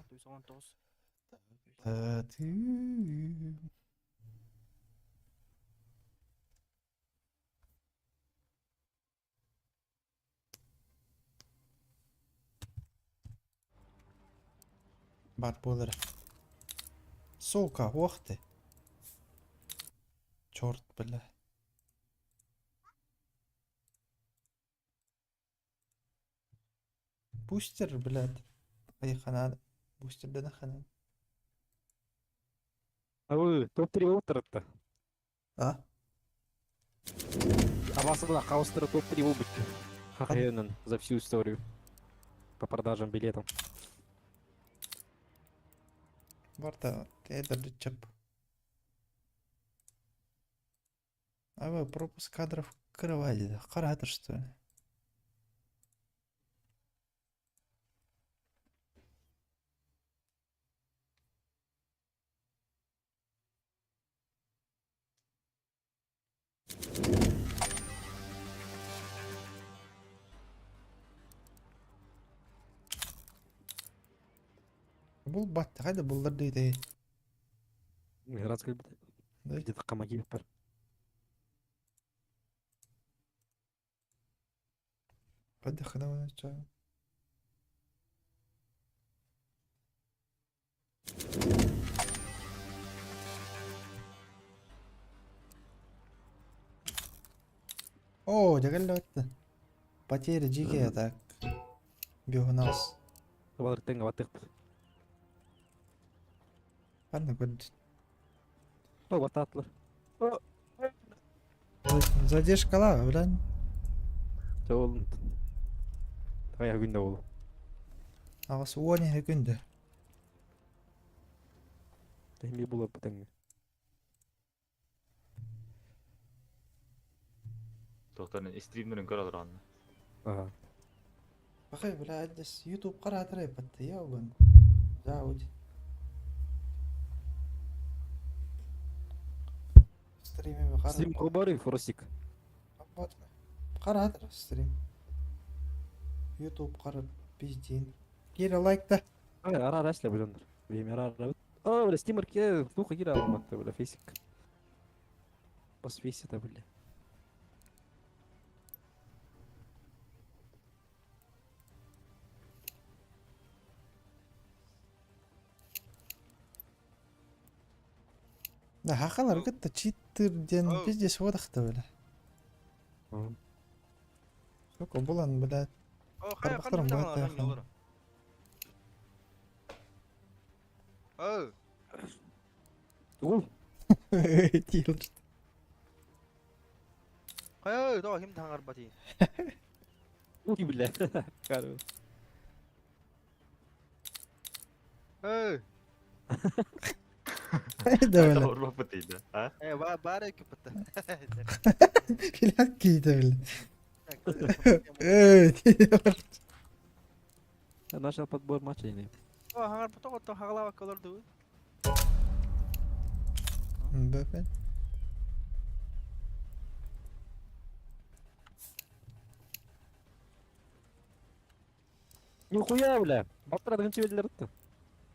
619. Баар буолара. Сука, уох ты. Черт, бля. Бустер, блядь. Айханан. Бустерден аханан. Ау, топ-3 болуптар А? Абасыла хаустера топ-3 болбут. Хахайынан за всю историю. По продажам билетов. Барта, это чап. А вы пропуск кадров кровати. Каратор, что ли? Бұл батты қайда бұлдар дейді. Раз где-то камаги бар. Қайда хана ча. О, дегелле өтті. Потеря жиге так. Бюгнас. Табалар теңге баттык. Қандай көрді. О, бататлар. Задержкала, блин. Жол. Тая күндө болу. Ағасы уони күнді. Эми болор бутеңге. Тоқтарын стримнерин көр алыр анны. Ага. Бақай, бля, әдіс YouTube қаратыр бітті, я бұн. Зауд. Стримі қара. Стрим кылбары Фросик. Қаратыр стрим. YouTube қара пиздин. Кире лайкта. Ара ара эшле бужандар. Бейм ара ара. О, бля, стимер ке, слуха кире алматты, бля, фейсик. Бас фейси да, бля. Да, хақалар гытта читтер ден Оу. пиздец водахта, бля. Сука, булан, бля. О, хайа Тарбахтарым қандай баат білген аяхан. олар. О, Угул. Тил. хайа, тоға ким таңар бати. Уй, бля. Кары. Эй, Да, бля. Орбап бітейді. А? э, ба бары көпті. Филат кейді, бля. Эй, тил. Начал подбор матча не. О, хаңар бото то хаглава колор ду. Бөпен. Нихуя, бля. Балтыр адыгынчы белдер атты.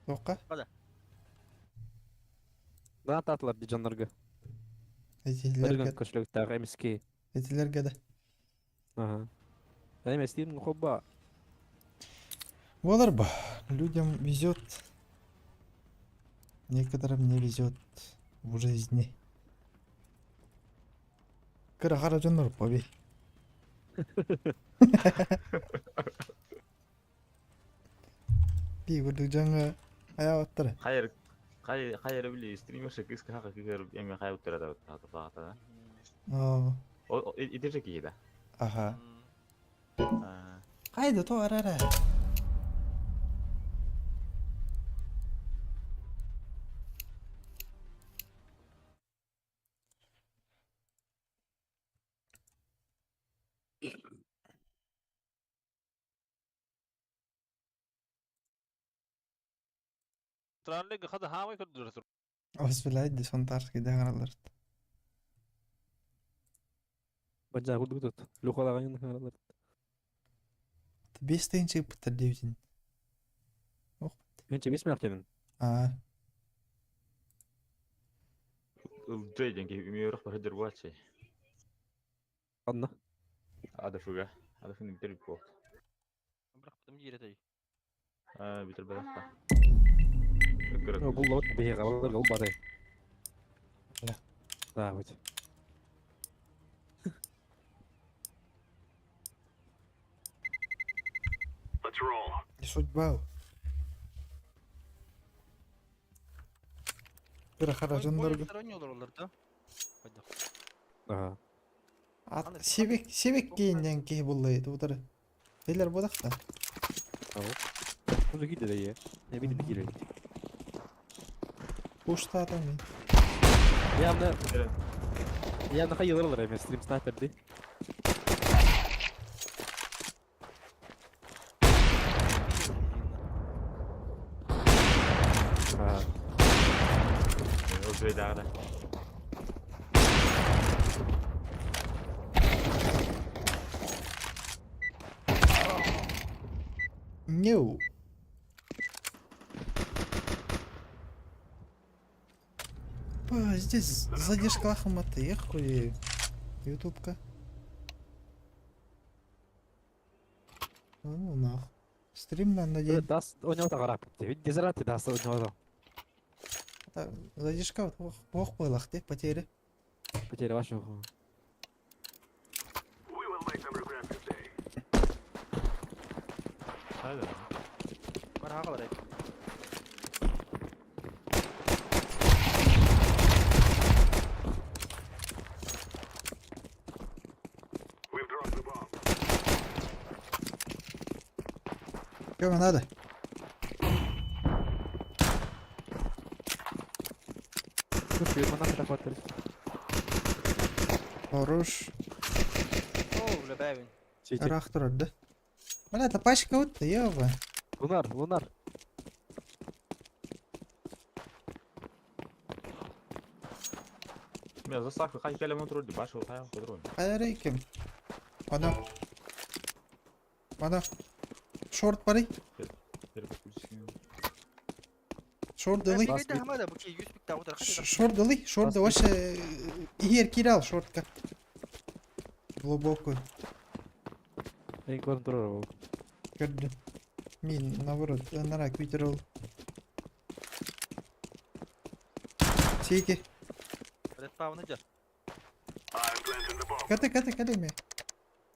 Тоққа. Да, татлар ди жандарга. Этилерге. Бирген көчлөктәге МСК. Этилерге да. Ага. Эми стрим хобба. Болар ба. Людям везет. Некоторым не везет в жизни. Кыра хара жонор поби. Би көрдүк жаңы аяк аттары. Хайыр қай хайыр били стримерші кіскі хақы кігер эми хай уттара да бағата да. Оо. О итеше киді. Аха. Кайда то арара. Траллег хада хаамай көрдүрөтүр. Ос билайди сонтарский даңаралар. Бажа курдук тут. Лухалаган каралар. Бес тыйын чыгып бітір дейтін. Ох. Үһүнчэ 5 миллиард. Аа. Ылдьай диэн киһи үмүөрэх баһыдыр буолчу. Онно. Адафыга. Адафыны бүтэр буолт. Бырахпытым диир этэй. Аа, бүтэр бырахта. Буллабыт биһиэхэ балар ылбатай. Бля. Да, вот. Не судьба. Бир хара дьоннорго. Ойнолор да. Хайдах. Ага. Ат сибик сибик кииннен киһи буллай тутары. Билер будахта. Уже киирдэ да Не видно киирбит. Пуштата мин. Явно хайылыр эми стрим снайпер ди. А, Ылдьай даҕаны. Неу. Па, здесь задержка лахматы, я хуею. Ютубка. А ну нах. Стрим на день. Дас у него тагарап. Дезерат дас у него. Задержка ох буолах те потеря. Потеря вашего. Хайда. Бар хагалар эт. Чё надо? Слушай, мы нахуй захватывали. Хорош. О, бля, бэвин. Сити. Ыраах турар да. Бля, это пачка вот, ёба. Лунар, лунар. Мен заставка хай келем отырды, башы хай отырды. Хайарейкем. Ана. Ана. Шорт барый. Шорт дылый. Хамада бу ки 100 бик отыр. Шорт дылый. Шорт вообще Игер кирал шортка. Глубокую. Эн көрөн турар ол. Көрдүм. Мин наоборот, нара күүтэр ол. Сити. Респауны жа. Каты, каты, каты ме.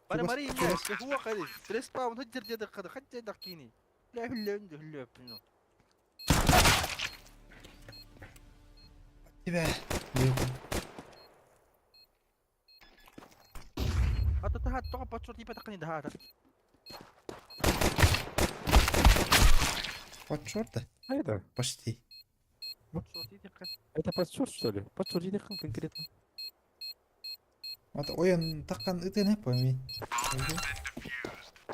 Бара Чугас, мари чугас. ме. Хуа кали. Респаун хыджыр деді кады. Хыджыр дакини. Ля хүллө үнді хүллө пүнү. Тебя. Ата та хат тоға патшор типа тақыны да хата. Под шорта? А это? Почти. Патшор типа Это под шорт, что ли? Под шорт или конкретно? Вот ойын таққан ытын пойми.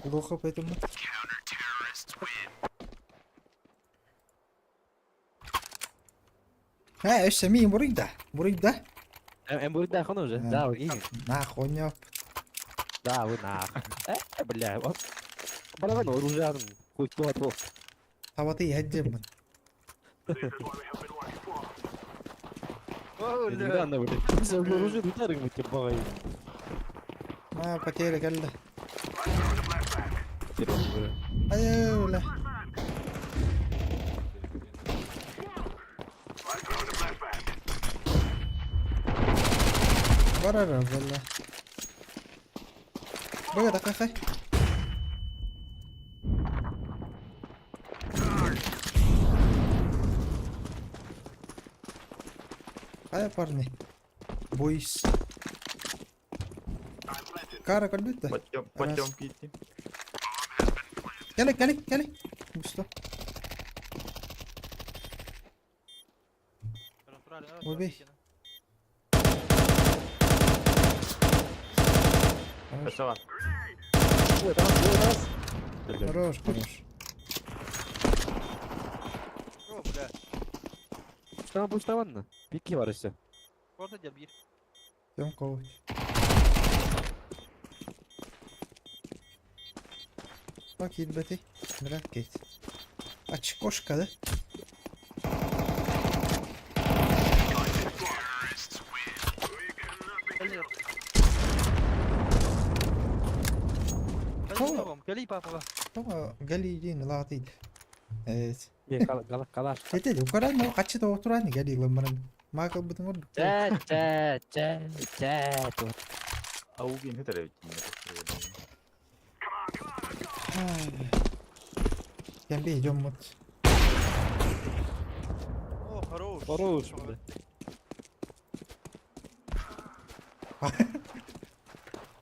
Плохо поэтому. А, өссө мин буруйда. Буруйда. Эм будет да, уже. Да. Да, окей. Нахуй нёп. Да, вы нах. Бля, вот. Барабан оружие, хуй кто отвол. Табаты яджеммин. О, бля. Недавно, блядь. Оружие ударил мы тебе багай. А, потеря кэллэ. Айы, бля. Барара, бля. Бага такахай. Ай, парни. Бойс. Кара көрбүт да. Подъем, подъем кити. Кэлэ, кэлэ, кэлэ. Густо. Убей. Хорош, Красава. хорош, хорош. О, бля. Что будешь ванна? Пики варишься. Орта жа бир. Тем коуч. Bak yitbeti. Bırak git. Очкошка, да? Кэлий папаҕа. Тоҕо Галилейны лаатый? Evet. Калаш. Деді, укаран ол қачы да отыран Галилан баран. Макыл бытың орды. Чэ, чэ, чэ, чэ. Аугин хытар эбит. Кем бей жоммут. О, хорош. Хорош, бля.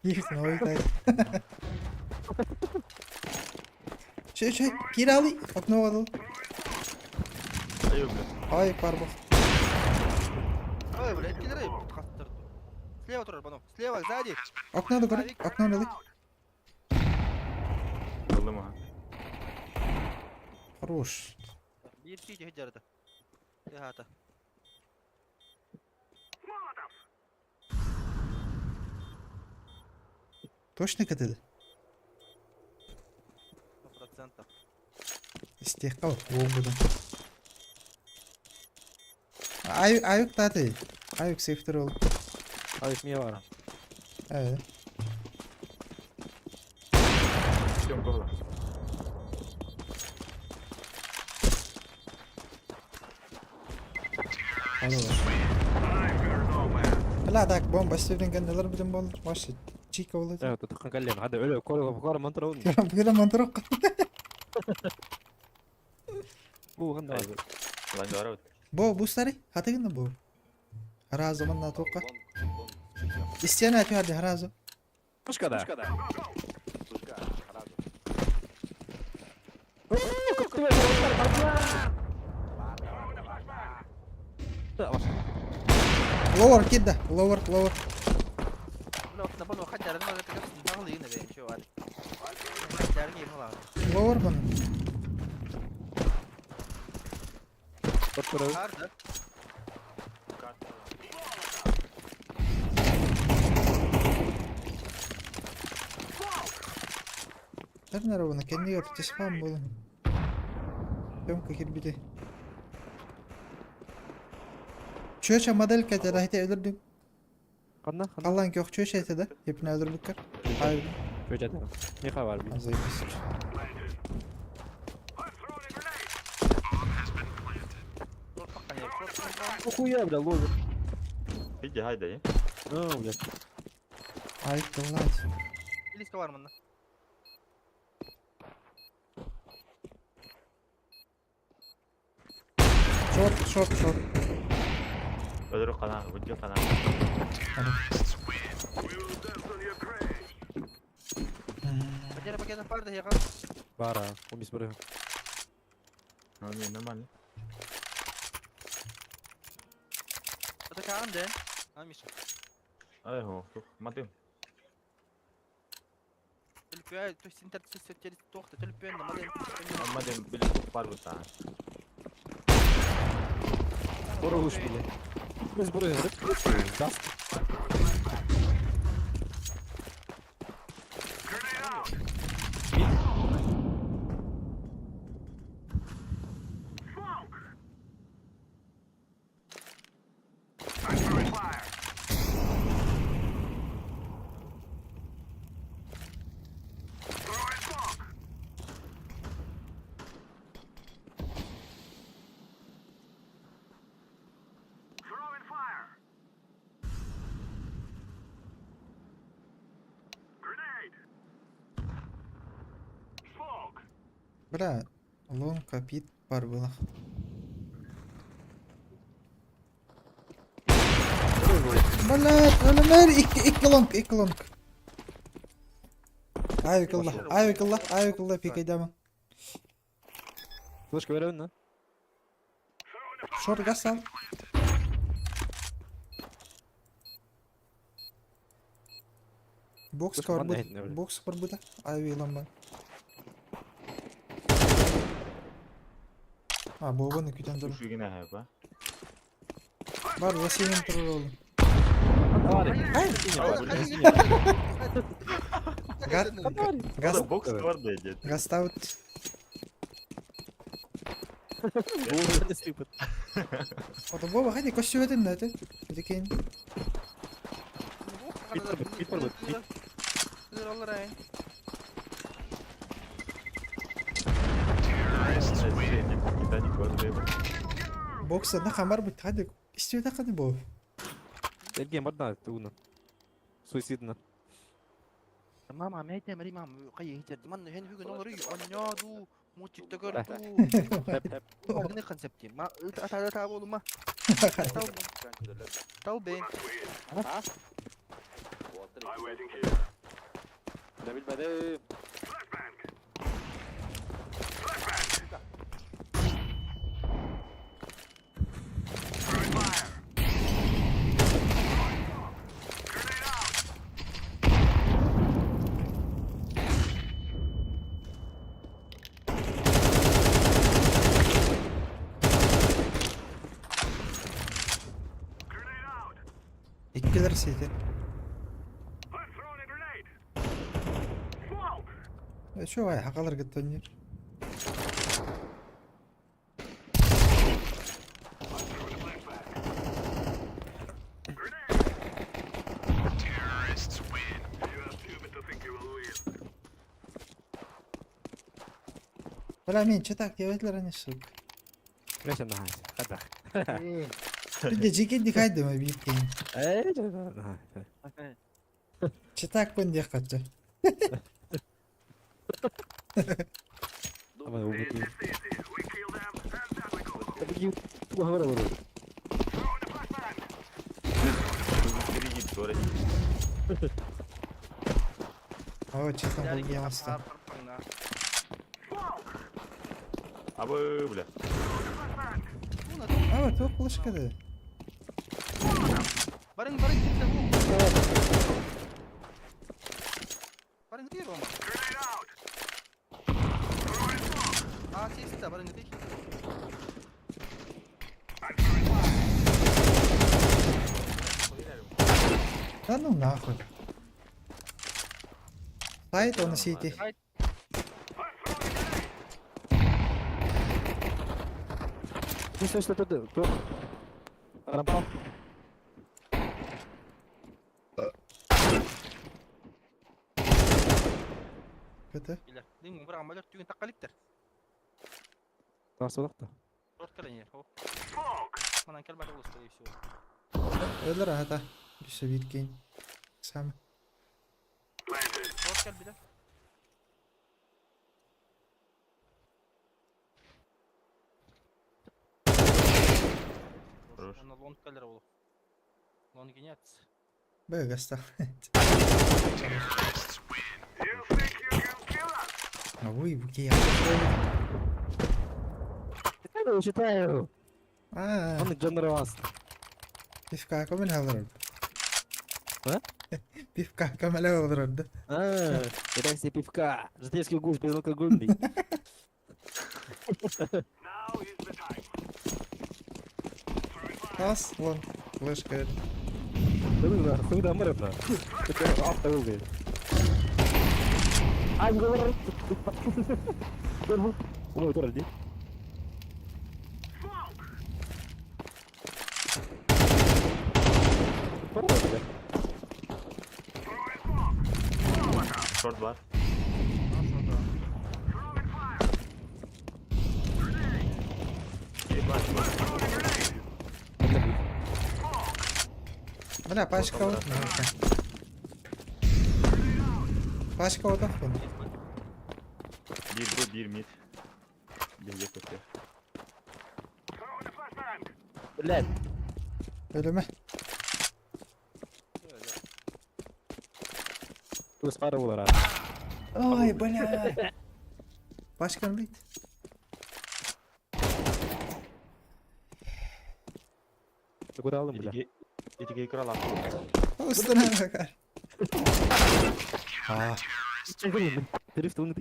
Их ой так. Şey şey kiralı окно алыл. Айы бля. Ай барбах. Ой, блядь, кидеры хаттыр. Слева турар, Бану. Слева, сзади. Окно да көрік, окно алык. Ылдым аха. Хорош. Бир сити хеджарда. Яхата. Точно катеді? 100%. Истех қал, оңғыдан. Аюк, аюк таты. Аюк сейфтер ол. Аюк мия бар. Evet. Съемка была. Бля, так, бомба стүрден билим болду. Вообще, чика болду. Э, тут каллем. Хада өлө кора кора мантра он. Кыра мантырок. Бу ганда. Лайн барабыт. Бо, бу старый, хатыгын бу. Харазы манна тоққа. Истена атıyor харазы. Пушка да. Ловер кидда, ловер, ловер. Бля, Бану хаджар, ну это как наглый на бе, чё, Хаджар не было. Ловер баны. Харда. Тернер оны кенди өтө теспам болун. Төмкө кирбити. Чөчө модель кете рахите өлүрдүм. Канда? Канда? Аллан кök чөчө эте да. Hepini öldürdük. Hayır. Чөчө. Миха бар би. Заебись. Охуя, бля, ловит. Иди, хайда, е. Ну, бля. Ай, блядь. Близко бар мында. Шорт, шорт, шорт. Өлөрү кана, бүдү кана. Потеря пакета парда я Бара, убис бары. Ну, не, нормально. Это каан да? А, Миша. Ай, хо, маты. Төлпө, то есть интернет тохта, төлпө, модель. Мадем билет бар бу та. Хорош, бля. Без бары. Даст. Бля, лонка пит бар было. Блядь, өлімер, икки, икки лонг, икки лонг. Айвик алла, айвик алла, айвик алла, пикайдамын. Флешка беребин, да? Шорт газ ал. Бокс Слушай, бар манна бу. этне, бля. Бокс бар бу да. Айви ламба. А, бобаны күтен тур. Үшүгүнө хайпа. Бар, Василин тур oğlum. Ай, Газ, газ, Бокс бар да дед. газ таут. Ото бу хайди көстүбэтин да ити. Ити кин. Bit. Бокса на хамар бит хайди истибэтэ хады бу. Эрген барда тугунан. Суицидынан. Мама, мейте мари мам, кайы хитер. Ман хен хүгүн олору оньоду, мультикте көрдү. Хеп хеп. Магны концепти. Ма ата та болума. Тал тал бен. Да билбедим. Иккилер сити. Шо вай хакалар гыттаннер. Бля, мен че так диэбэтлэр ани сука. Меше нахай. Хада. Бинде жекенди кайдым биир кин. Э, нахай. Че так пын диэх качча. Ама бу. Таби ту хабара бар. О, че там был гемоста. Абы, бля. А, туох кылышкады. Барың барың китте бу. Барың дир ома. А, сесте барың дир. Да ну нахуй. Сайт он сити. Что что тут? Ту. Рампа. Көтө. Билер. Дин бир амалар түгүн таккаликтер. Тарсылыкта. Рот келен. Манан кел бар болсо и все. Өлөр ата. Бүсө бир кин. Сам. Рот кел билер. Хорош. Оны лонг келер ол. Лонг нет. Бөгөстө. А вы буки. Я читаю. А, Он Джон Равас. пивка көмөл халыр. А? Пивка көмөл халыр. А, это все пивка. Житейский гусь безалкогольный. Тас, вон, флешка. Хуй да мырыпна. Это авто был. А, говорит. Ой, тоже иди. Шорт бар. Ебать, Бля, пачка вот. Пачка вот охун. Bir bu bir mid. Bir kötü. Блядь. Өлүмө. Туз пара болар. Ой, бля. Пачканы бит. Куда алдым, бля? Итиге кral attı. Устана bakar. А, Дрифт он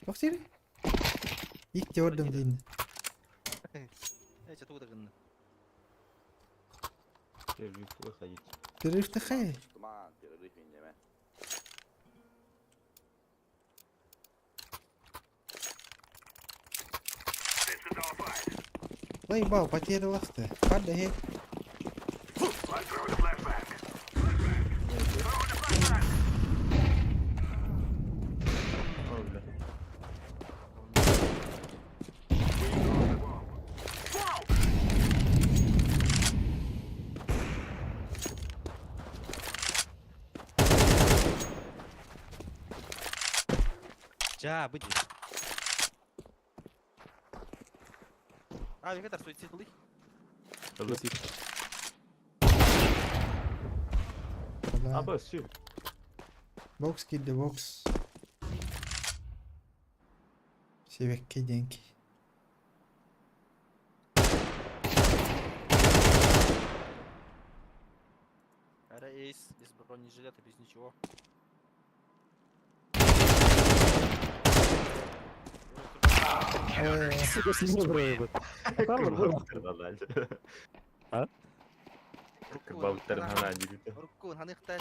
туох дири? Икки ордум дейин. Э, че тугда гынны. Перерыв выходить. Перерыв хай. Заебал, потеря лахты. Падай, эй. Ой, бля. Жа, быди. А, Виктор, суицид лых. Бля. Аба, все. Бокс киирдэ, бокс. Сибэкки диэн киһи. Ара эйс, без бронежилета, без ничего. Ой, Сука, сильно броня. А? Рукун, ханыхтан,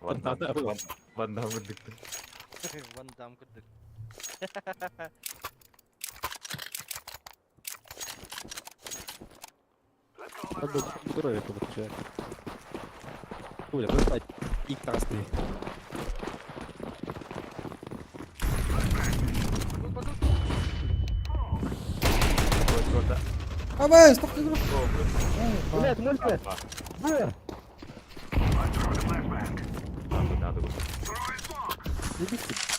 Ван Дамм дыкты. Ван Дам курдук. Надо здоровье получает. Оля, бросать их красные. Абай, стоп, стоп, стоп. Блядь, ноль пять. Бля! Надо Заебись.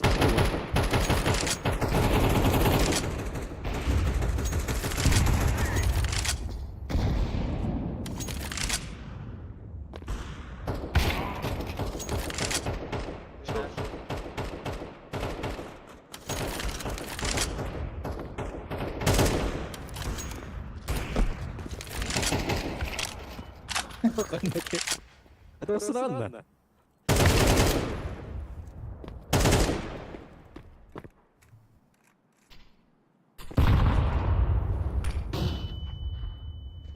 Это странно.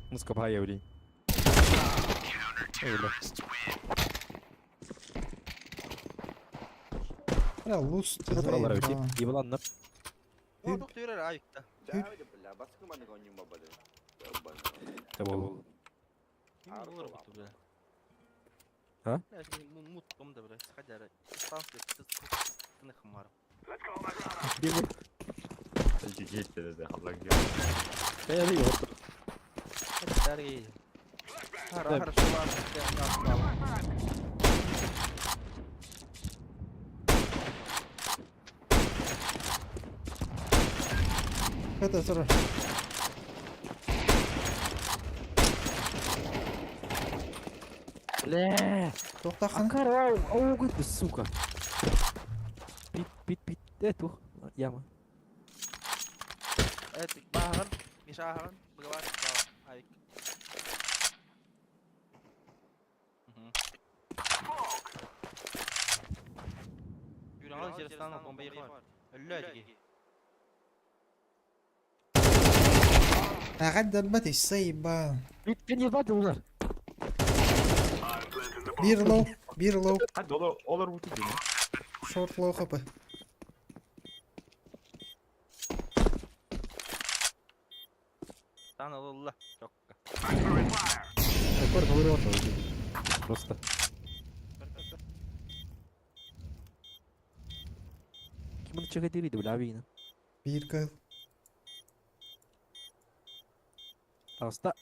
Ну, скопай, блин. Ой, бля. Бля, луз, ты Туралар заебал. өте. Ебаланнар. О, тух түйрер авикта. Табол. Ким булыр бу бля? А? Бля, мут том да бля. Сходя, станция тыны хмар. Дарги. Хара хорошо ладно. Это здорово. Бля. Тоқтахан. Акар, ау, ты, сука. Пит, пит, пит. Тух. Яма. Баһаган, Мишаһаган, Бгавар, Авик. Юраңал жерстан бомба ехар. Өллө диги. Ағад заебал. Пит, ты не бады улар. Бир лоу, бир лоу, Hadi olur olur bu değil mi? шорт лоу хп. Стан алла. Чокка. Акар, ну Просто. Ким чего дери, бля, вина. Бир кыл. Аста.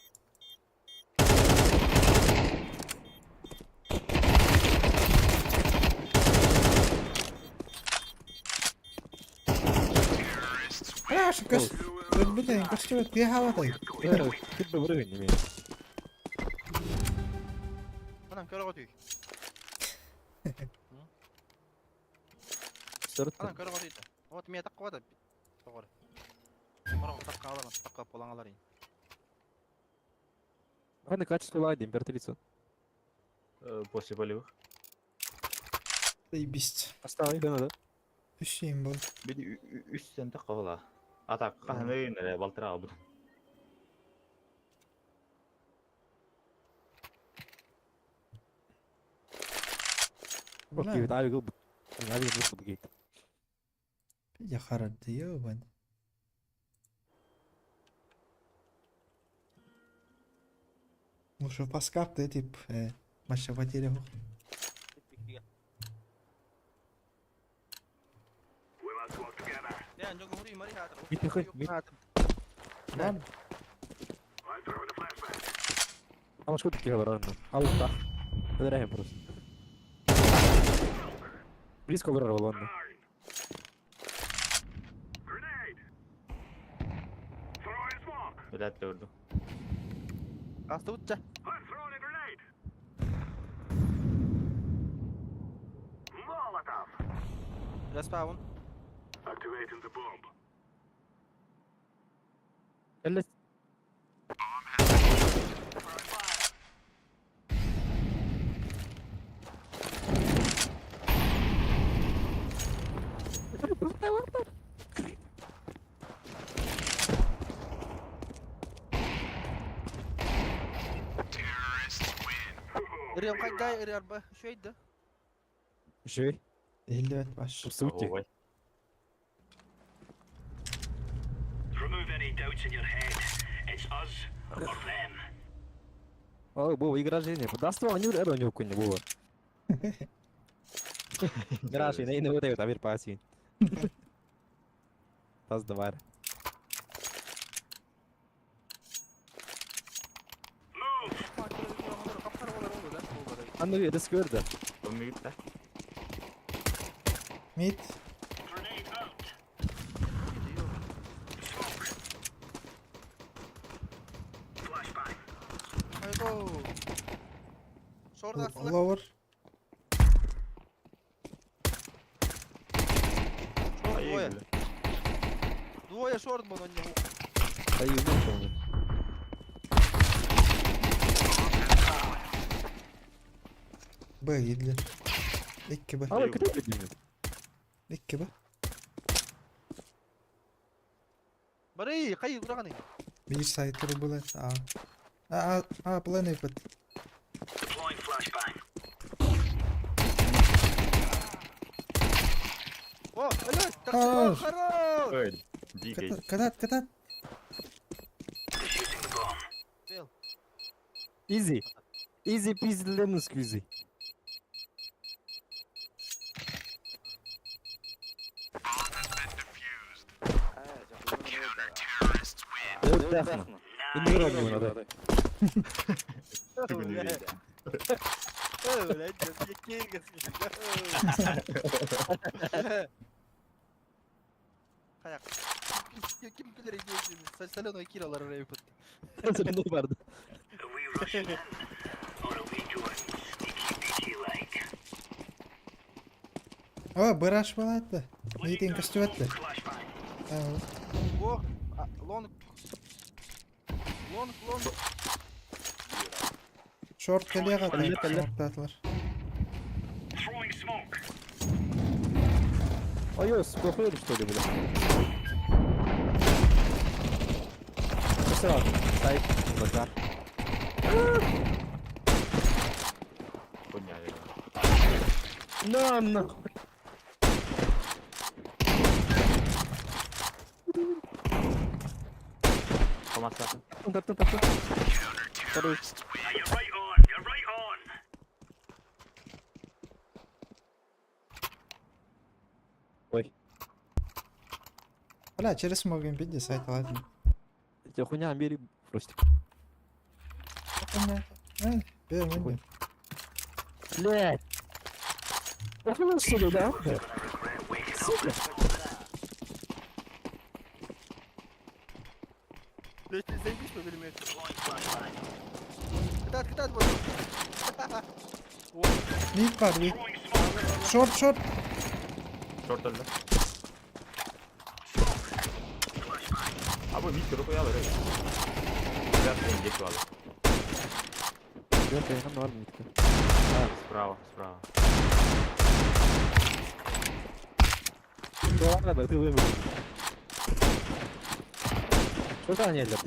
Бля, шукаш. Блин, көстүбөт тыа хаватай. Ким бы врыган не имеет. Анам көрө көтүй. Анам көрө көтүй. Вот мен так кылат. Тогор. Барак так калар, так болаңалар. Ладно, качество ладно, императрица. После полевых. Заебись. Оставай, да надо. Үсейін бол. Bir üç sente kavala. Atak kahanı nereye baltıra aldım. Окей, Бля, авик был. Авик был гейт. я харады, ебан. Лучше паскап ты тип матча потеря. Mid. Lan Ama şu dikkat var anne. Allah. Öyle просто. Близко вырвал он. Блядь, öldü. Астыбытча. Respawn. Элли. Ырыам кайдай ырыарба үчүгэй да. Үчүгэй. 50 баш. Тупсубут. Ой. Ой, Бова, игра жизни. Даст вам не это у него не Бова. Игра жизни, не вот это, амир пасин. Таз давар. Анны риск көрді. Onu git de. Mid. Айго. Шорда астылар. Lower. Шорт двое. Двое шорт был на него. Ай, ну, B yediler. 2 B. Ала, кіте білмеймін. 2 B. Бары, кай ураганы. Bir site bullet. A. A A A plan yapıt. О, алло, Хорош. хорош. Öyle. DK. Катат, катат. Easy. Easy peasy lemon squeezy. Өттәхна. Ким билер Соленый киралар рэйпет. Соленый барды. О, быраш балатты. Митин көстүбәтте. О, лонг. Лонг, лонг. Шорт келе Кэллэ, ката. кэллэ. Шорт атылар. Ой, плохой что ли, бля? Все, дай базар. Хуйня. На, нахуй. Помаса. Тартын, тартын. Короче. Ой, Бля, через смогем пиди сайт ладно. тебя хуйня бери просто. Бер, Блять. Охуел, что ли, да? Сука. Заебись по велимете. Катат, катат, вот. Mid var mid. Short short. Short öldü. Abi mid drop ya böyle. Biraz geç var. Я понимаю, норм, Справа, справа. Ладно, ты выбрал. Что за они для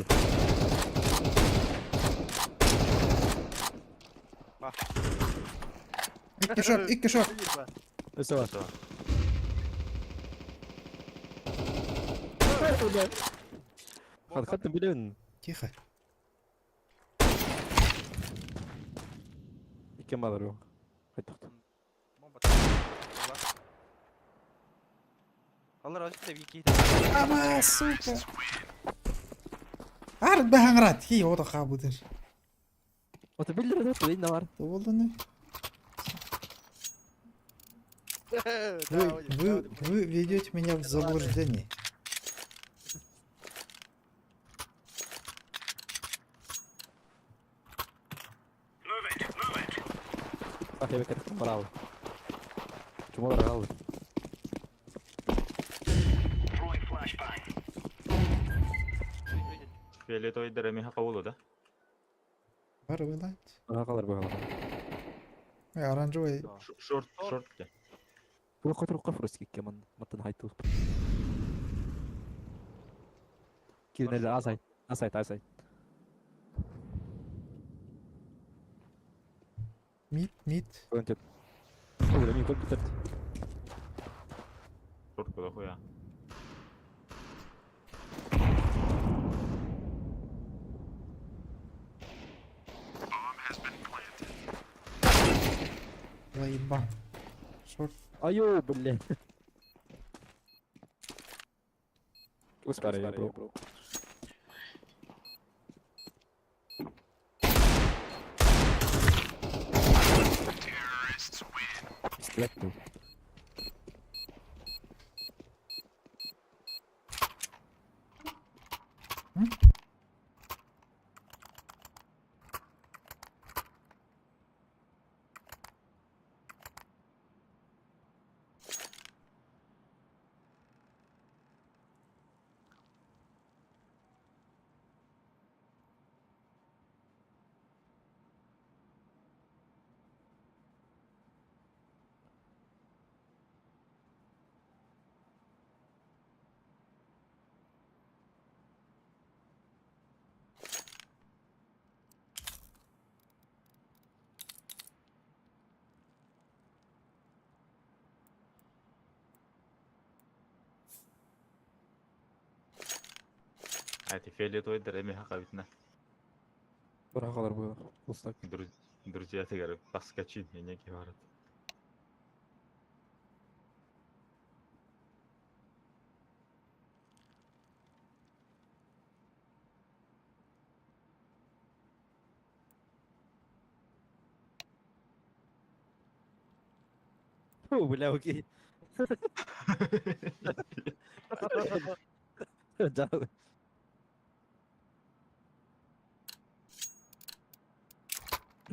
İki short, iki short. Все. Все. Хат билен. Тихо. Иккиэн баалар Хайдах Ама, сука! Арыт бэһаҥырат, хи ото хаабытыр. Ото биллэр это инна бар. Болдуну. Вы ведете меня в заблуждение. Браво. Чумалар хаалбыт. Фиолетовыйдар эмиэ хабылы да? Бар вылать. Аха қалар быһалар. Оранжевый. Шорт, шорт де. Туохха турукка фрускикке ман маттан хайтуу. Кирнеле асайт, асайт, асайт. Мид, мид. Көнтөт. Ой, мен көл битер. Шорт куда хуя. Заебал. Шорт. Айо, блин. Успарай, бро. Пистолет был. Эти фиолетовыйдар эмиэ хабытна. Бара қалар быһалар. Устак. Друзья, ты говорю, поскочи, меня говорят. О, бля, окей. Да.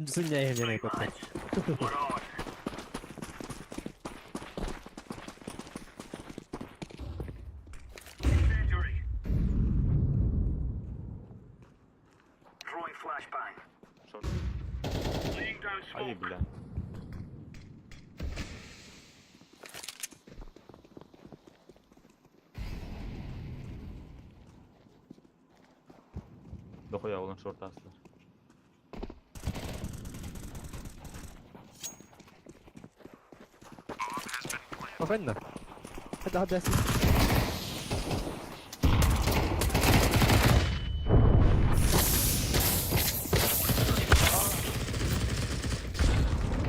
Суняй мне на Шорт. Ай, бля. Дохуя олон шорт астылар. Офенна. Hadi hadi.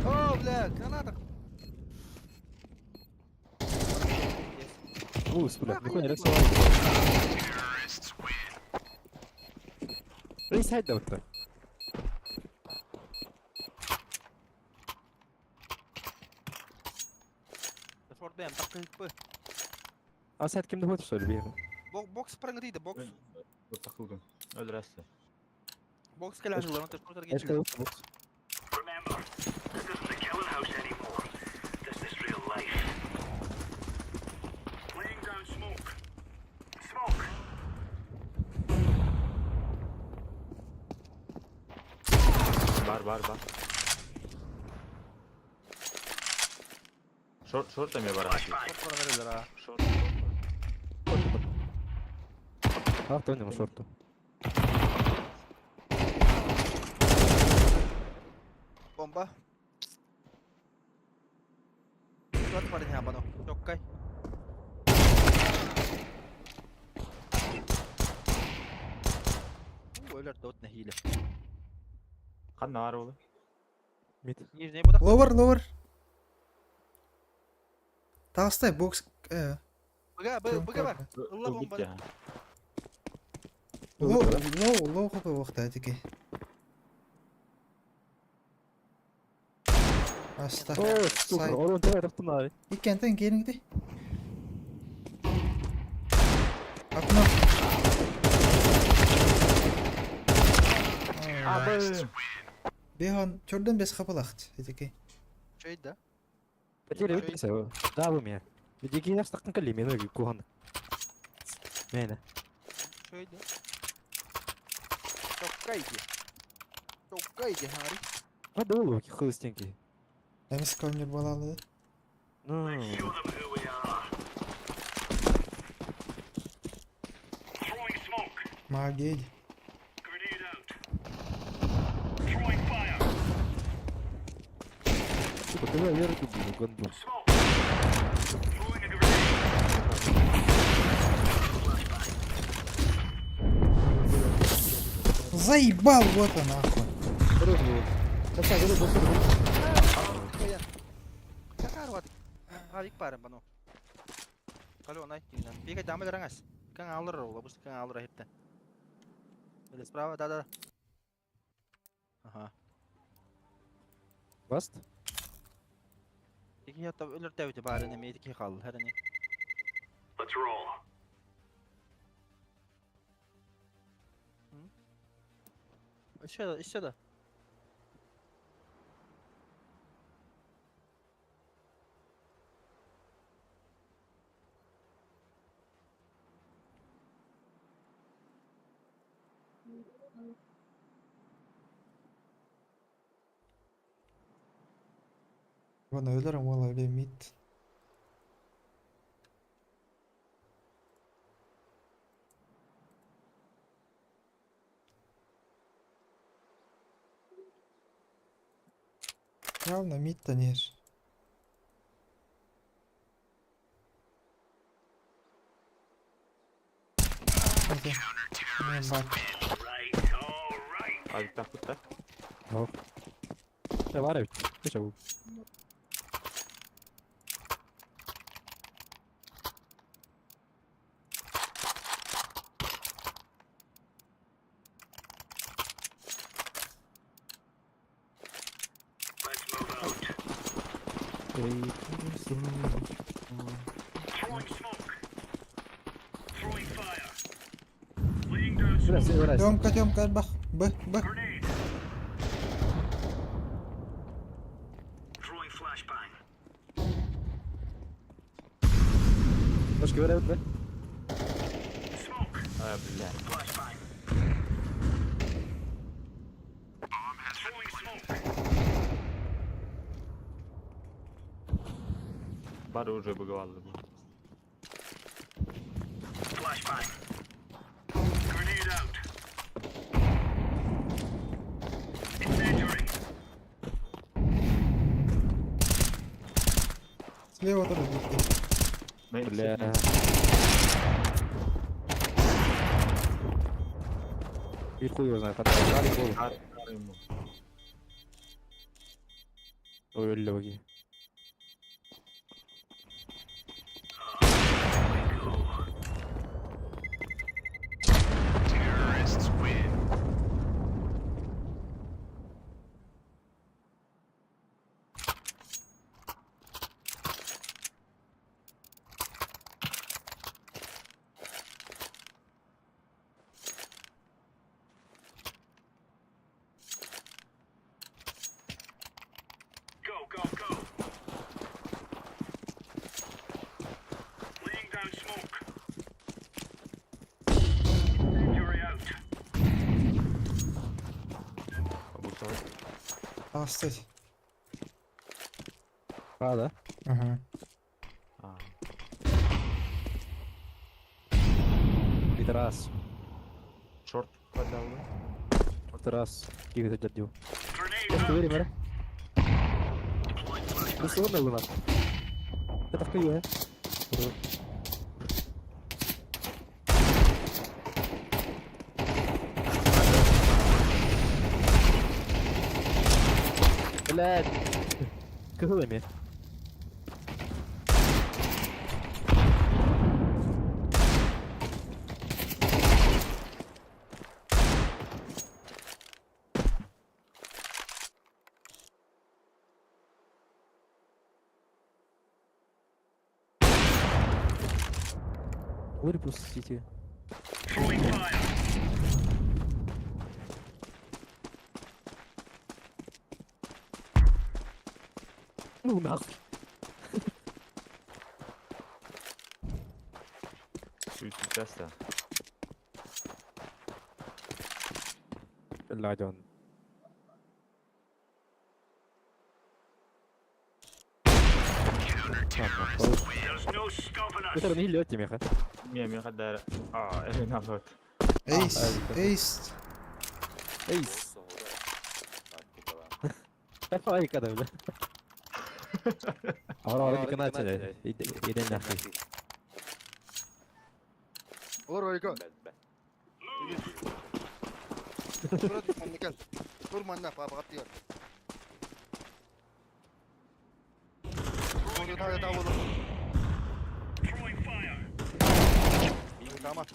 О, бля, граната. Ус, бля, нихуя не рисовал. Рейс хайда вот. Шорт бэм, так п. А сайт кимде хочешь, что ли, бейху? Бокс прыгнет, бокс. Вот такую. Өлрәсті. Бокс кәләжілер, онта шортер Эшкә кетті. бокс. This isn't the killing house anymore. This is real life. Laying down smoke. Smoke. Бар, бар, бар. Шорт, шорт эмиэ бар. Шорт баран а. Шорт, шорт. А, тонем шорту. Бомба. Шорт баран хабано. Чоккай. Өлөр дот нахиле. Қанна бар олы? Mid. Нижний будах. Lower, lower. Таҕыстай бокс Быга, быга бар. Ылла бомба. Low, low, low хопы вахта тики. Аста. О, сука, Сайт. орон таа тахтын аай. Иккентен келиңди. Окно. Бехан чордон бес хапалахт. Этики. Чөй да. Потеря выписа. Да, вы меня. Ведь я стакан кали, мен кухан. Мена. Чөй да. Токкайди. Токкайди, хари. А да уловки холостенький. Эмис конер балалы. Ну, Show them who we are. Throwing smoke. Магид. Grenade out. Throwing fire. сука, ты верю, блин, гондон. Smoke. Throwing a grenade. Заебал вот он нахуй. Хорош был. Давай, давай, давай. Какарват. Алик парым бану. Калё най кинен. Бега дамы дараңас. Кан алыр ола, бус кан алыр хепте. Или справа, да, да. Ага. Баст? Iki hatta ölür devdi bari ne meydi ki kaldı her ne. Let's roll. İşte da, işte da. Вон өлөрөм ол өлө мид. Явно мид танер. Мен бар. Right, all right. Авик тахпыт да? Да, бар эбит. Кыша бу. Let's move out. Throwing smoke. Throwing fire. Laying down Бля, smoke. бля. Тёмка, Тёмка, бах, б, б. Grenade. Throwing flashbang. Башка бер бер. Smoke. А, бля. Flashbang. Throwing smoke. Бары уже быгавалды бу. Flashbang. Grenade out. Incendiary. Слева тоже бить. Бля. И хуй его знает, отдали голову. Ой, лёги. Terrorists win. Go, go, go. Laying down smoke. Incendiary out. Астыть. А, да? Ага. А. Пидорас. Шорт подал, Пидорас. Киви дердю. Grenade Башка out. бери, бери. Deploying flashbang. Ну, сегодня луна. Это в каю, э? Бля, Блядь. Кыһыл эмиэ. Выпустите. Ну нахуй. Сүүс Illa дьон. Это не лёт меха. Миэ миэхэ да аа наоборот. Эйс, эйс. Эйс. Давай когда бля. Ahora ahora que начали. Иди нахуй. Олор Ойко. Тур манна кэл. Тур манна папа тиер. Тур та та болор. Tamam.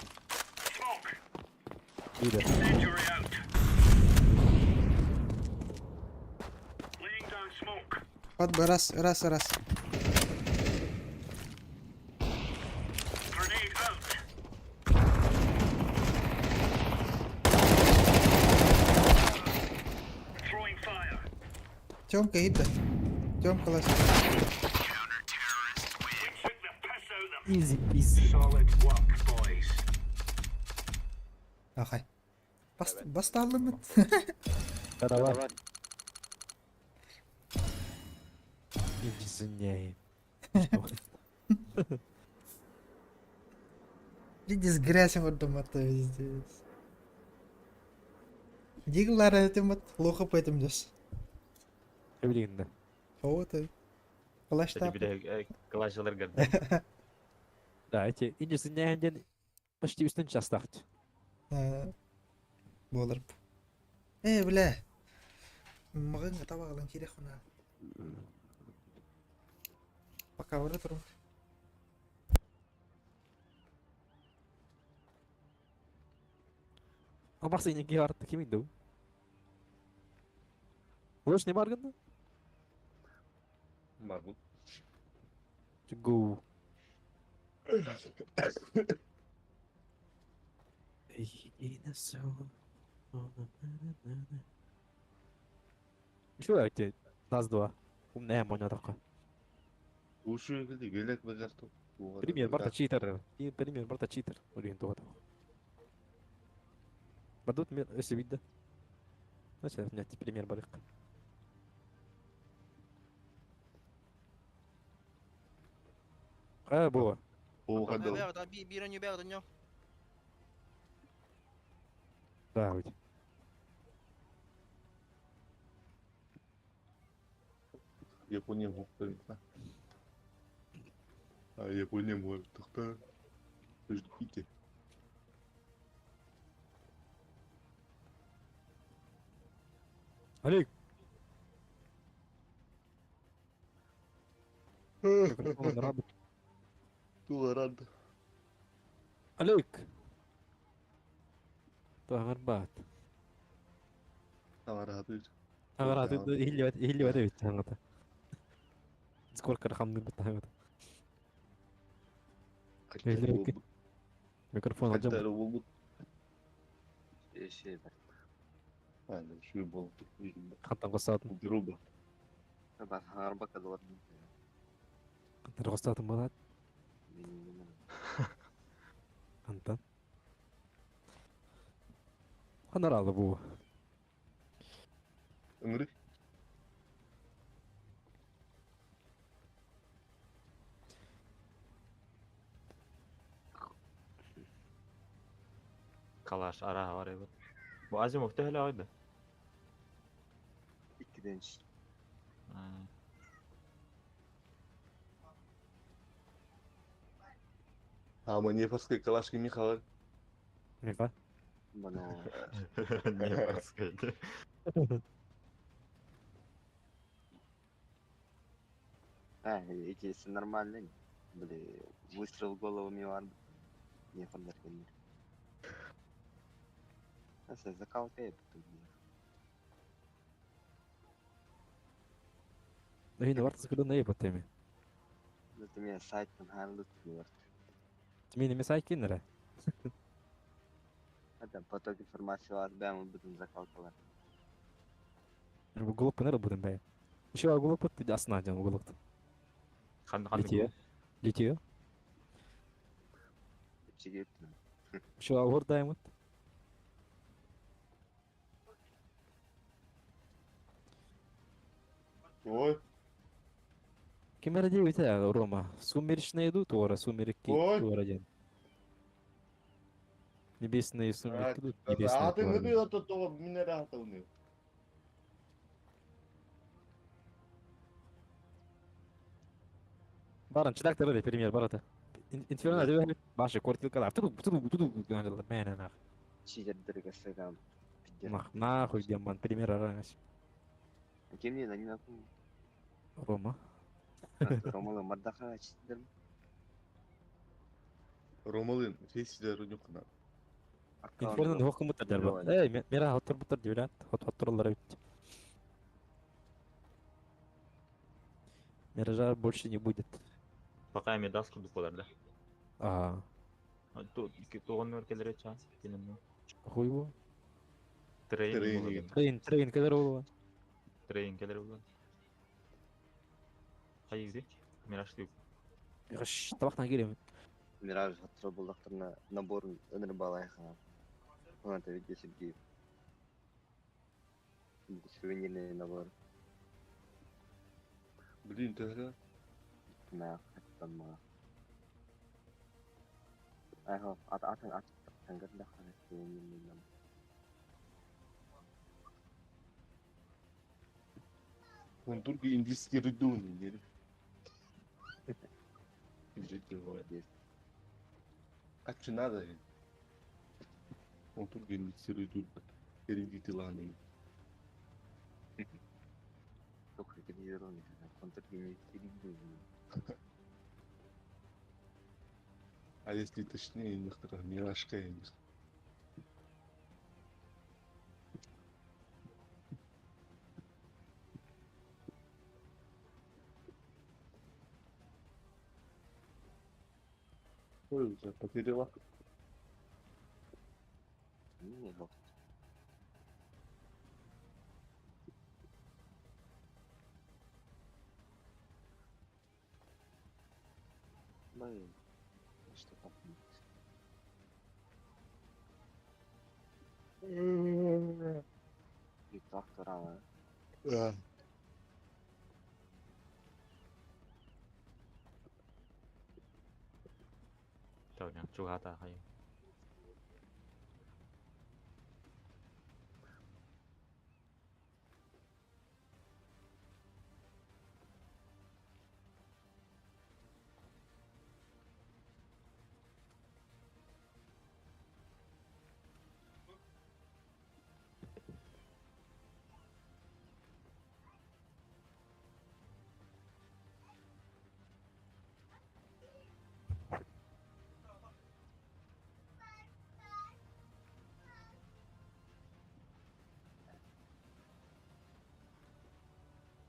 Иди. Хат раз, раз, раз. Тёмка, иди. Тёмка, лазь. Изи пизи. Ахай. Бас, басталымыт. Давай. Извиняй. Иди с грязью вот дома то везде. Диглар этим вот плохо по этим дес. Блин, да. Вот и. Калаш Кстати, тап. биле клашылар гырда. Да, эти извиняй почти үстін частахт. Болар. Э, бля. Мағын табағылан керек хуна. Пока бара турум. Амарсы неге артты ким инду? Лыш не баргында? Барбут. Go. Что эти? Нас два. Умная моня такая. Ушу килди гелек багарту. Пример, барта читер. И пример, барта читер. Урин тугата. Бадут мир, если видно. Значит, нет, пример барык. А, было. О, хадал. Да, ведь. Япония мог. А Япония может тогда ждите. Олег. Микрофон раб. Тула рад. Олег. Тагырбат. Таварат. Тагырат илли илли бит таңата. Сколько рахамны бит таңата. Микрофон алжам. Хаттары болбут. Аны şu бол. Хаттан косатын. Грубо. Хаттан косатын болат. Антан. Ханаралы бу. Ыңрык. Калаш ара бар эбит. Бу Азимов төһөлө ойду. А мне фаской калашки Михаил. Миха. Не фаской. Э, эти нормально. Били, выстрел в голову мивар. Не фондар кеннер. Аса закалка я потом. هنا ورت كلنا ايه بتامي. Это меня сайт понравился ворт. Тмини мисай кинере. Это поток информации вас бэм будем закалкалар. Уголок панера будем бай. Еще уголок под асна ден уголок. Хан хан. Лития. Лития. Чигит. Еще аур даймут. Ой, Кемера девять, Рома. Сумеречные идут, ора, сумерки, Ой. ора ден. Небесные сумерки идут, небесные А ты тура ден. выбил то того минерата у них. Баран, читак ты пример, барата. Инферно, ты баши, квартил калав. Туду, туду, туду, мене нах. Чигер дорого сагам. Нах, нахуй, демон, пример раньше. А кем не на не напомню. Рома. Ромала Мардаха читер. Ромалын, фейсилер унюкна. Инферно хох мутар дерба. Эй, мера хоттор бутар дивлят, хот хотторлар бит. Миража больше не будет. Пока медас курдук болар да. А, Туган өркелери ча. Тинем. хуй его. Трейн. Трейн. болот. Трейн, трейн, когда было? Трейн келер болот. Кайгы? Мираж дип. Мираж, табактан келем. Мираж хатро булдактарына набор өнөр балайха. Она это видите Сергей. Сувенирный набор. Блин, тогда. На хаттан Айхо, ат ат ат тангар да сувенирный набор. Он только индийский рыдун, не? А че надо? Он только индийский рыдун. Перейдите ланы. Только тренировки, контргенерирование. А если точнее, некоторых миражка них. Ой, уже потеряла. Не, вот. Блин, что там? И трактора, Да. Так, чугата хай.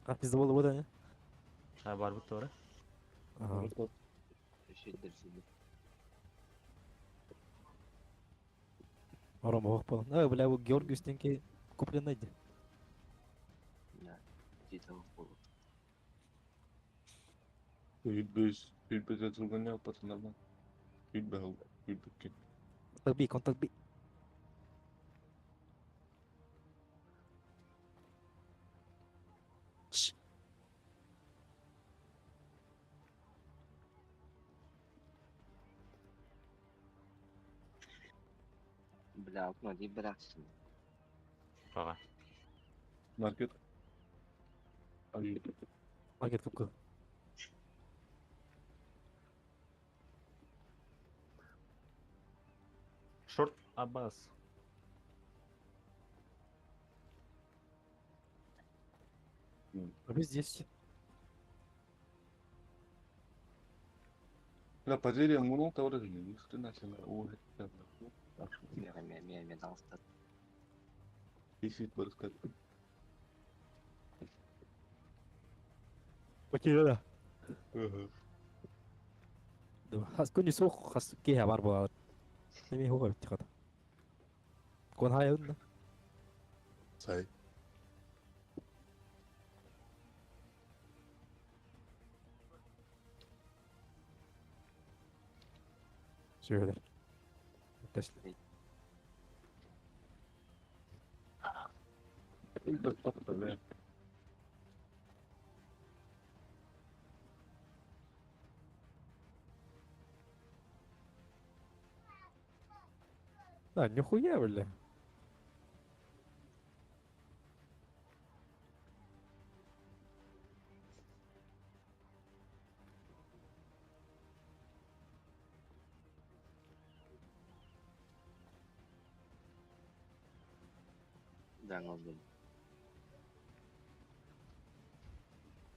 А, пизда было вот, а? Ха бар бут тора. Ага. Рома, ох, понял. А, бля, вот Георгий стенки куплены. Да, где-то в полу. Без, без этого пацана. Бил, Контакт Би, контакт Би. Бля, окно, не браться. Ага. Маркет. Ай, Маркет купка. Шорт Аббас. А здесь. Бля, потеря мунул того ни хрена себе, о, это, Миэхэ эмиэ эмиэ эмиэ таҥастар. Висит барыскат. Потеряла. Ага. Хас күн суох хас киһи бар буолар. Эми хуга битти хата. Кон хайын да. Сай. Сүөлөр. Тэсли. Бля. Да, нихуя, бля. Jungle диэн.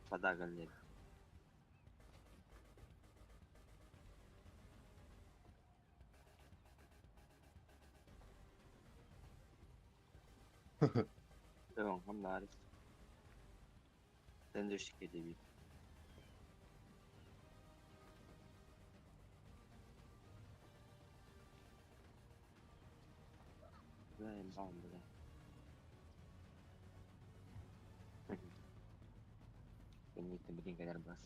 Вода галлер. Tamam, naris. Sen düştük edebi. Бля, бам, бля. Кэнниттэн билин кэлэр бас.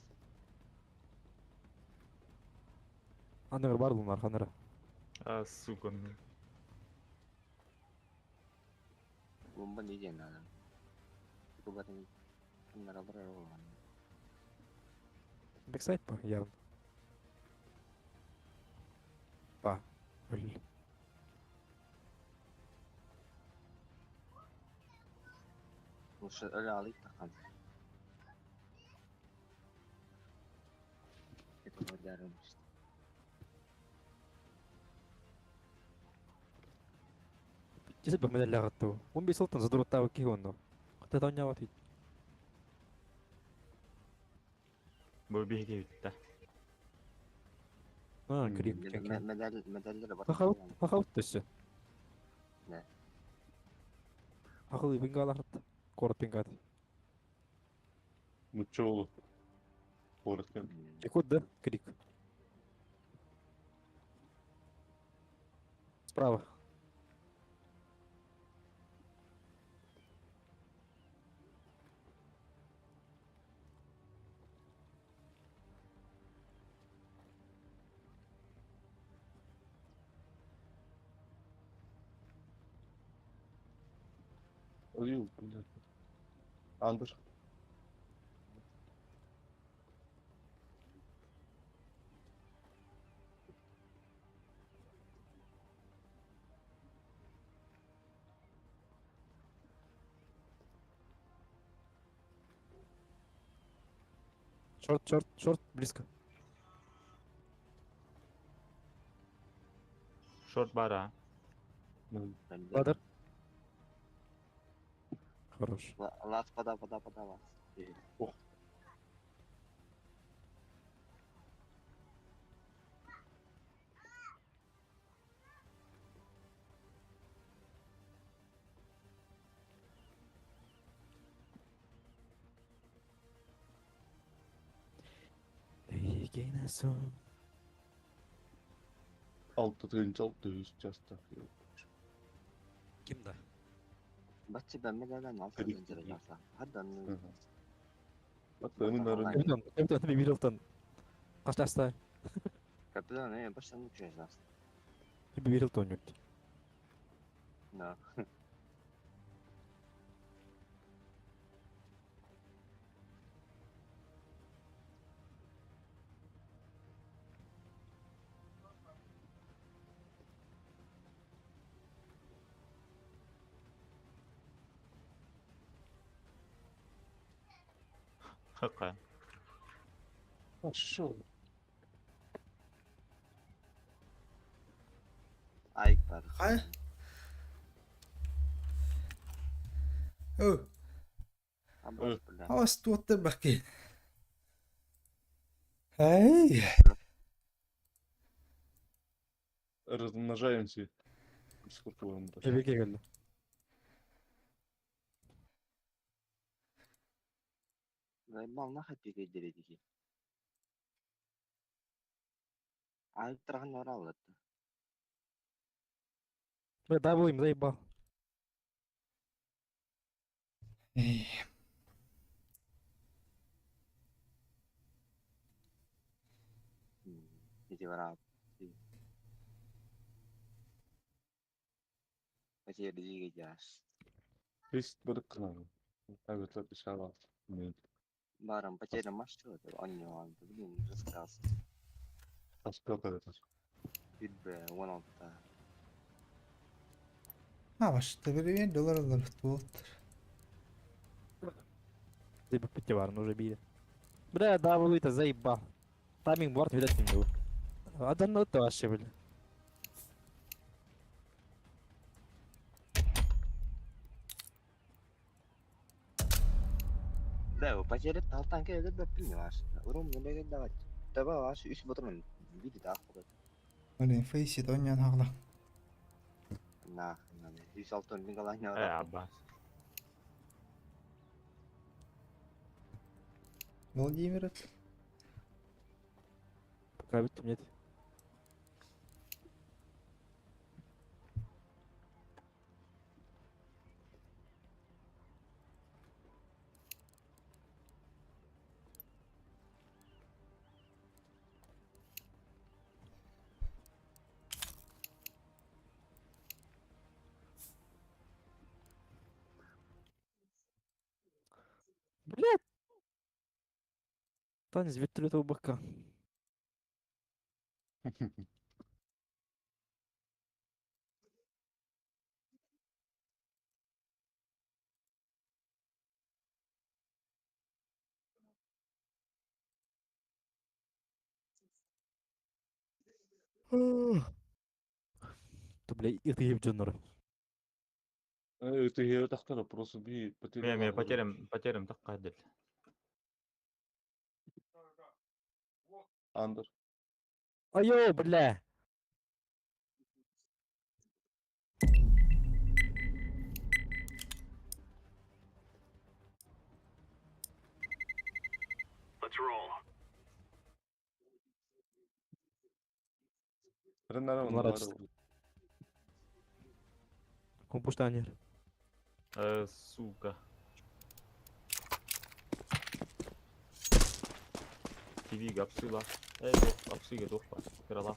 Аныгыр бар булар ханыра. А, сука, ну. Бомба не диэн наада. Кубатын ханнаралар оҕолон. Бэксайт по явно. Па. Блин. Лучше öyle alayım da kan. Это даром işte. Чесет ба медаль лагатту. Он бесил тан задураттаа ки онно. Ката таня ват. Бу биһиги бүтті. А, крик. Medal medallere bak. Хахал, хахал төссө. Не. Хахал бингаларт. Корот бингат. Мучолу. Коротко. Якут, да? Крик. Справа. Ой, блядь. Андер. Шорт, шорт, шорт, близко. Шорт бара. Ладер. Хорош. Лас пода пода пода лас. Ох. Алта тыгынча алта үс часта. Ким да? Бачча ben medalden alta Крик. zincire gelsa. Hadi anne. Аттанын арын. Капитан, капитан, Мирилтон. Каштаста. Капитан ne baştan uçacağız. Мирилтон юрт. No. Хакка. Пошел. Ayık var. Хайа? Оо, Абас бля. хавас туоттар бакки. Хай. Размножаемся. Сколько вам дать? Эбиге келди. Заебал нахуй пикай дередики. Айып тұрған орал это. Бля, дабл им заебал. Эй. Эти вора. Потеря двигателя. Бес бір қынан. Әбетлер ішіп алды. Мен Баром, потеря маш что это? Он не он, блин, раскрался. таспел әбетлер. Б, вон он то. А, башта bir dolar alır tuğultur. Заебал бар, ну уже били. Бля, дабл это заебал. Тайминг борт, видать, не был. А да ну это вообще, бля. Да, его потеря талтан келді да понимаешь. Урум не бегет давать. Давай ваш үш батырмын. Видит ахуй. Блин, фейсит оньян хагла. Нахуй надо. Үш алтын мегалайна. Э, Аббас. Владимир. Пока бит нет. Блядь! Танец вертолета у бока. То, бля, это Евджонор. Это я тахтара просто би Мен мен потерям, потерям так кадел. Андер. Айо, бля! Let's roll. Ренара Компуштанер. Сука. ТВ гапсыла. Эй, апсыга дохпа. Крала.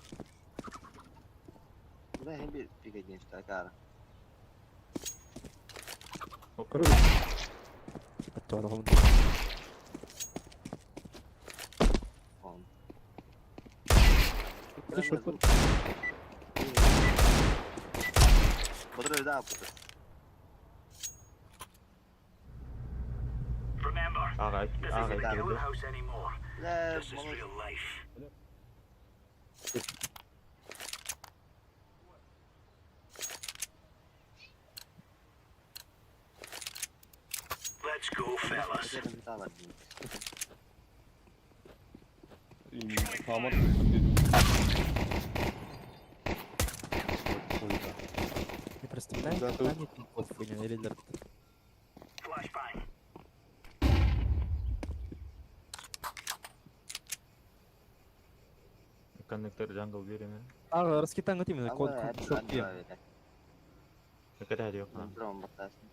Да, хемби пикай что акара. Оп. Он. Ты шо, Батыры да. Remember, Ага, this ага, isn't the да. Keller house anymore. Да, This is real life. Let's go, fellas. Потеря металла. Хамар. Не представляю, Да, как они тут хуйня или для- Flashbang. Коннектор джангл береме. А, раскитан именно, код, код, шот Это радио. Дрон батасın.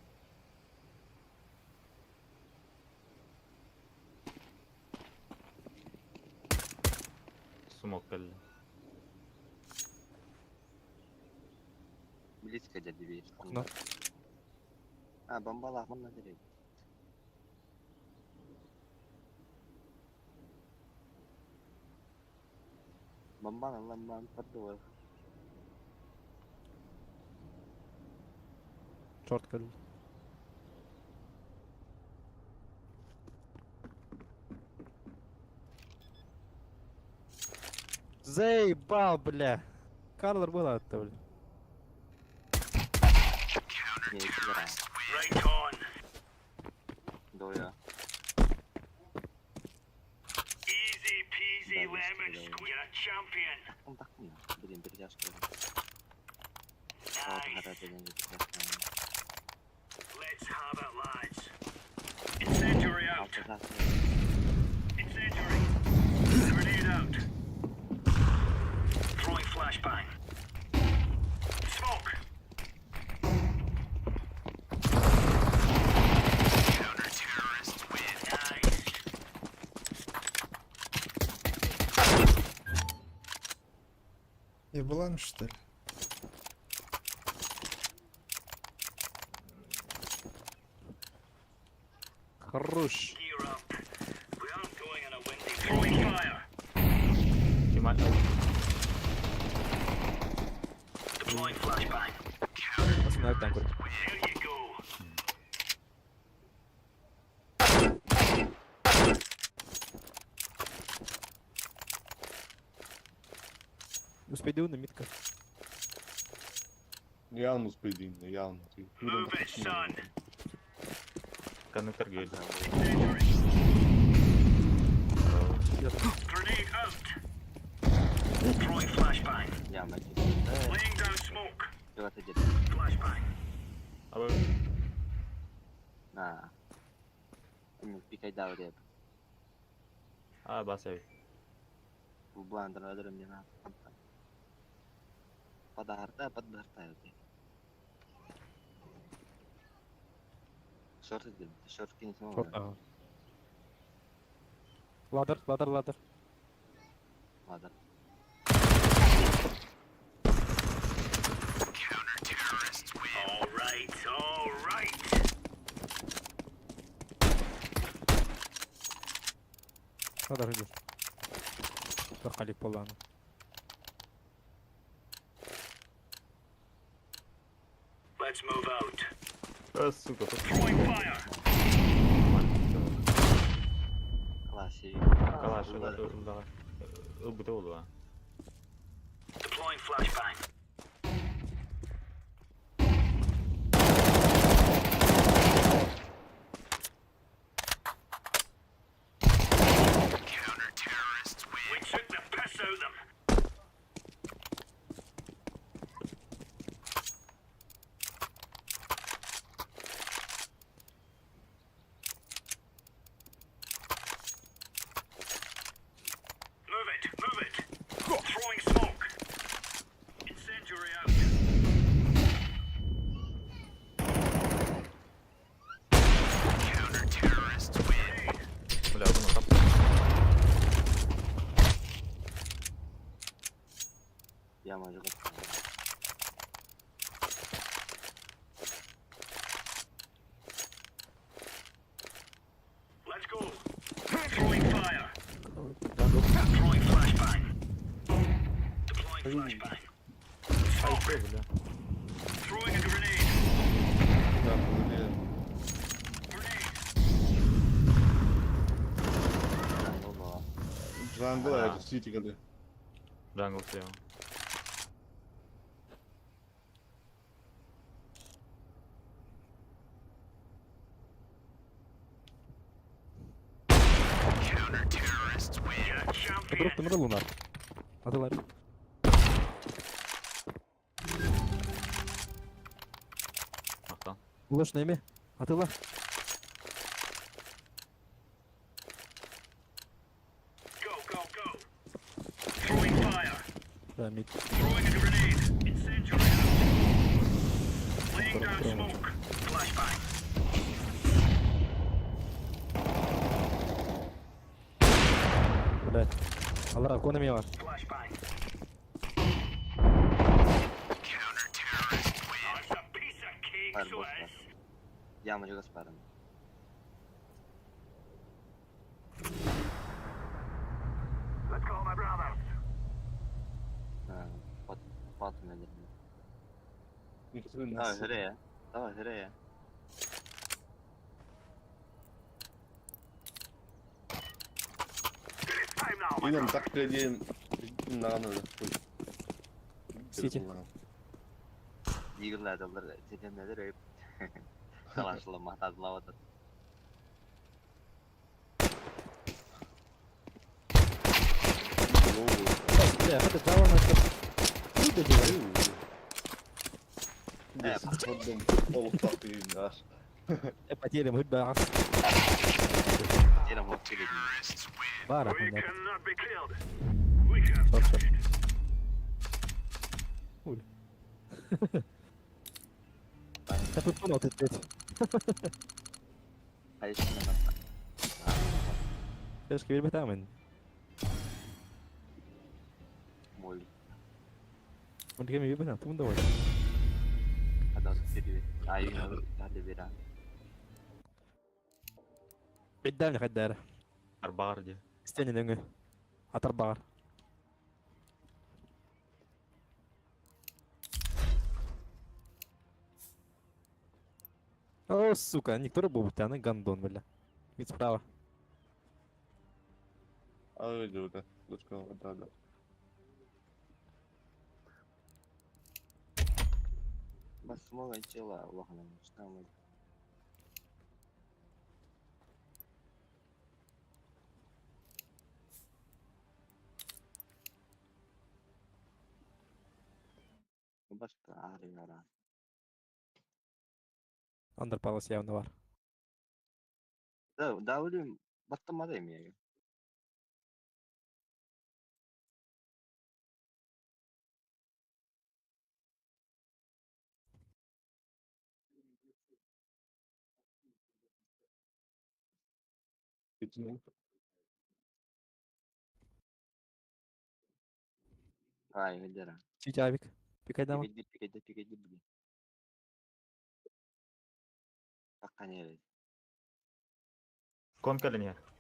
Смок кэллэ. Близко дяди видишь. Окно. А, бомбалах, мына дерек. Бомбан, ламбан, поддор. Черт, кэллэ. Заебал, бля. Карлер было это, бля. Не, игра. Right on. Доя. Easy peasy Да, lemon не You're a champion. Таккым таккым. Блин, перетяжка. Let's have it, lads. Incendiary out. Incendiary. Grenade out. Throwing flashbang. Smoke. Counter-terrorists win. Nice. Еблан, что ли? Хорош. Gear up. We aren't going on a windy. Throwing fire. Тима... Deploying flashbang. Nasıl tank There you go. Успейдеуна митка. Явно успейдин, явно. Move it, son. Коннектор гель. Incendiary. Grenade out. Throwing flashbang. Laying down smoke. Flashbang. Абы А, бас эбит. Подарта, поддарта. Шорт иди, шорт кинь снова. Ладер, ладер, ладер. Ладно. All right, all right. Ладер идешь. Тохалик полану. Let's move out. Э, сука, тут Throwing fire. Класс, калаш, ылдаға. Ылбыта болду, а. Deploying flashbang. Counter-terrorists win. We took the piss out of them. Move it, move it. Throwing smoke. Incendiary out. Counter-terrorists win. Бля, бұны тап. Я могу. Let's go. Throwing fire. Throwing flashbang. Deploying flashbang. Ай, бля. Throwing a grenade. Да, блин. Grenade. Джангл, это сити когда. Джангл слева. Counter-terrorists win. You're a champion. Друг ты лунар. Атылар. Ақтан. Лыш неме? Атыла. Go, go, go. Throwing fire. Да, мид. Throwing a grenade. Incendiary out. Laying down smoke. Flashbang. Блядь. Алара, кона бар. Flashbang. Counter-terrorists win. Oh, it's a piece of cake, so it is. Я могу спаром. Let's go, my brothers. Под, под меня. Давай, грея. Давай, грея. It's time now, my Инам brothers. так глядим. На, на, Сити. Yigirlar setemnedir öp. Kalaşlama tadlava da. We cannot be killed. We can. Арбаар дии. О, сука, никто был, она гандон, бля. Вид справа. А, да, да, да. Андер Палас явно var. Чуть авик. Пикай дама. Ком кэлэн иһэр.